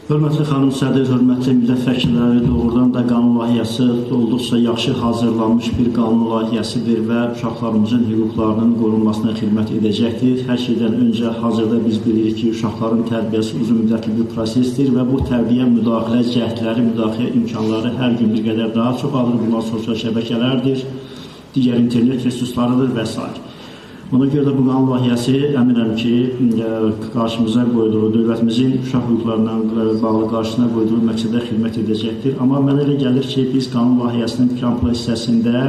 Hörmətli xanım sədr, hörmətli millət vəkilləri, doğrudan da qanun layihəsi olduqca yaxşı hazırlanmış bir qanun layihəsidir və uşaqlarımızın hüquqlarının qorunmasına xidmət edəcəkdir. Hər şeydən öncə hazırda biz bilirik ki, uşaqların tərbiyəsi uzun müddətli bir prosesdir və bu tərbiyə müdaxilə cəhdləri, müdaxilə imkanları hər gün bir qədər daha çoxalır. Bunlar sosial şəbəkələrdir, digər internet resurslarıdır və s. Ona görə də bu qanun layihəsi əminəm ki, qarşımıza qoyduğu, dövlətimizin uşaq hüquqlarına bağlı qarşısına qoyduğu məqsədə xidmət edəcəkdir. Amma mənə elə gəlir ki, biz qanun layihəsinin preambula hissəsində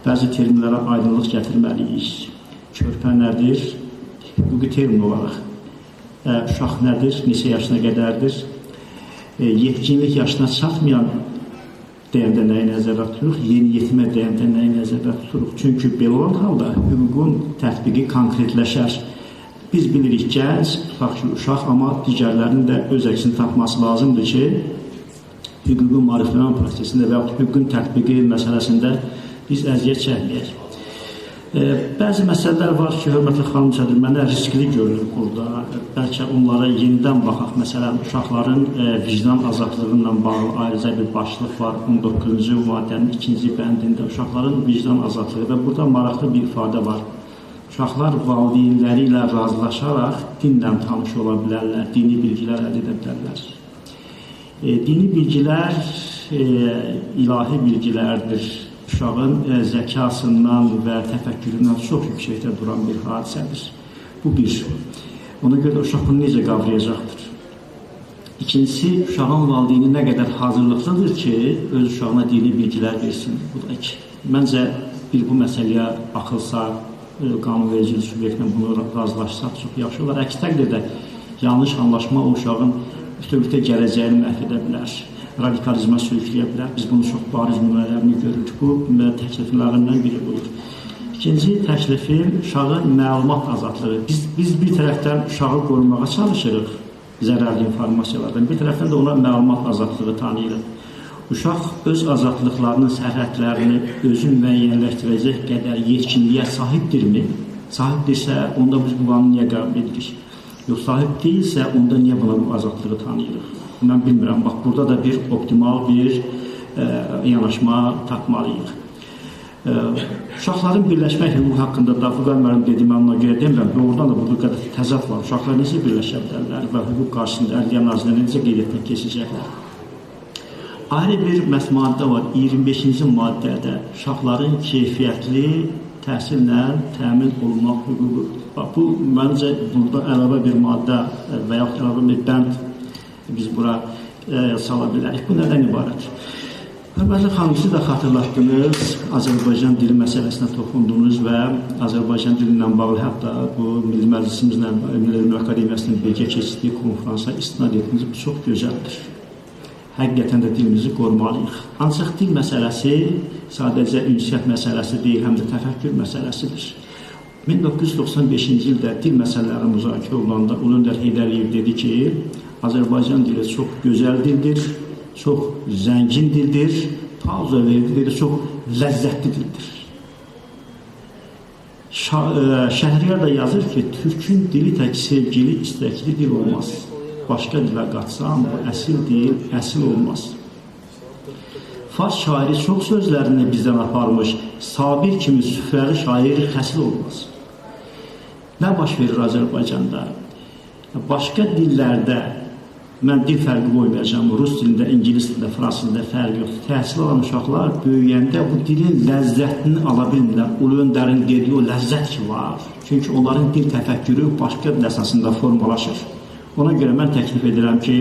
bəzi terminlərə aydınlıq gətirməliyik. Körpə nədir? Hüquqi termin olaraq. Uşaq nədir? Neçə yaşına qədərdir? Yetkinlik yaşına çatmayan deyəndə nəyi nəzərdə tuturuq? Yeniyetmə deyəndə nəyi nəzərdə tuturuq? Çünki belə olan halda hüququn tətbiqi konkretləşər. Biz bilirik gənc, tutaq ki, uşaq, amma digərlərinin də öz əksini tapması lazımdır ki, hüquqi maariflənmə prosesində və yaxud hüququn tətbiqi məsələsində biz əziyyət çəkməyək. Bəzi məsələlər var ki, hörmətli xanım sədr, mənə riskli görünür burada. Bəlkə onlara yenidən baxaq. Məsələn, uşaqların vicdan azadlığı ilə bağlı ayrıca bir başlıq var. 19-cu maddənin 2-ci bəndində uşaqların vicdan azadlığı və burada maraqlı bir ifadə var. Uşaqlar valideynləri ilə razılaşaraq dinlə tanış ola bilərlər, dini bilgilər əldə edə bilərlər. Dini bilgilər ilahi bilgilərdir. Uşağın zəkasından və təfəkküründən çox yüksəkdə duran bir hadisədir. Bu bir. Ona görə də uşaq bunu necə qavrayacaqdır? İkincisi, uşağın valideyni nə qədər hazırlıqlıdır ki, öz uşağına dini bilgilər versin. Bu da iki. Məncə, bir bu məsələyə baxılsa, qanunverici subyektlə bunu razılaşsaq çox yaxşı olar. Əks təqdirdə yanlış anlaşma o uşağın bütövlükdə gələcəyini məhv edə bilər, radikalizmə sürükləyə bilər. Biz bunu çox bariz nümunələrini görürük. Bu, təkliflərimdən biri budur. İkinci təklifim uşağın məlumat azadlığı. Biz bir tərəfdən uşağı qorumağa çalışırıq zərərli informasiyalardan, bir tərəfdən də ona məlumat azadlığı tanıyırıq. Uşaq öz azadlıqlarının sərhədlərini özü müəyyənləşdirəcək qədər yetkinliyə sahibdirmi? Sahibdirsə, onda biz bu qanunu niyə qəbul edirik? Yox, sahib deyilsə, onda niyə buna bu azadlığı tanıyırıq? Mən bilmirəm, bax, burada da bir optimal bir yanaşma tapmalıyıq. Uşaqların birləşmək hüququ haqqında da Fuqar müəllim dedi, mən ona görə demirəm, doğrudan da bu qədər təzad var. Uşaqlar necə birləşə bilərlər və hüquq qarşısında Ədliyyə Nazirliyinə necə qeydiyyatdan keçəcəklər? Ayrı bir maddə var, 25-ci maddədə uşaqların keyfiyyətli təhsillə təmin olunmaq hüququ. Bax, bu, məncə, burada əlavə bir maddə və yaxud əlavə bir bənd biz bura sala bilərik. Bu nədən ibarət? Hörmətli xanım, siz də xatırlatdınız, Azərbaycan dili məsələsinə toxundunuz və Azərbaycan dili ilə bağlı hətta bu Milli Məclisimizlə Milli Elmlər Akademiyasının birgə keçirdiyi konfransa istinad etdiniz. Bu çox gözəldir. Həqiqətən də dilimizi qorumalıyıq. Ancaq dil məsələsi sadəcə ünsiyyət məsələsi deyil, həm də təfəkkür məsələsidir. 1995-ci ildə dil məsələləri müzakirə olunanda Ulu Öndər Heydər Əliyev dedi ki, Azərbaycan dili çox gözəl dildir, çox zəngin dildir, pauza verdi, dedi, çox ləzzətli dildir. Şəhriyar da yazır ki, Türkün dili tək sevgili, istəkli dil olmaz. Başqa dilə qatsan, bu əsil dil, əsil olmaz. Fars şairi çox sözlərini bizdən aparmış, Sabir kimi süfrəli şair xəsil olmaz. Nə baş verir Azərbaycanda? Başqa dillərdə, mən dil fərqi qoymayacağam, rus dilində, ingilis dilində, fransız dilində fərq yoxdur. Təhsil alan uşaqlar böyüyəndə bu dilin ləzzətini ala bilmirlər. Ulu Öndərin dediyi o ləzzət ki var. Çünki onların dil təfəkkürü başqa dil əsasında formalaşır. Ona görə mən təklif edirəm ki,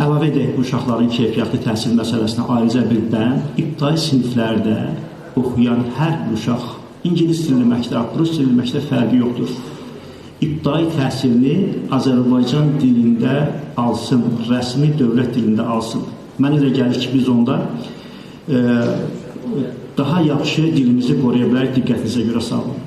əlavə edək bu uşaqların keyfiyyətli təhsil məsələsinə ayrıca bir bənd, ibtidai siniflərdə oxuyan hər bir uşaq, ingilis dilli məktəb, rus dilli məktəb fərqi yoxdur. İbtidai təhsilini Azərbaycan dilində alsın, rəsmi dövlət dilində alsın. Mən elə gəlir ki, biz onda daha yaxşı dilimizi qoruya bilərik. Diqqətinizə görə sağ olun.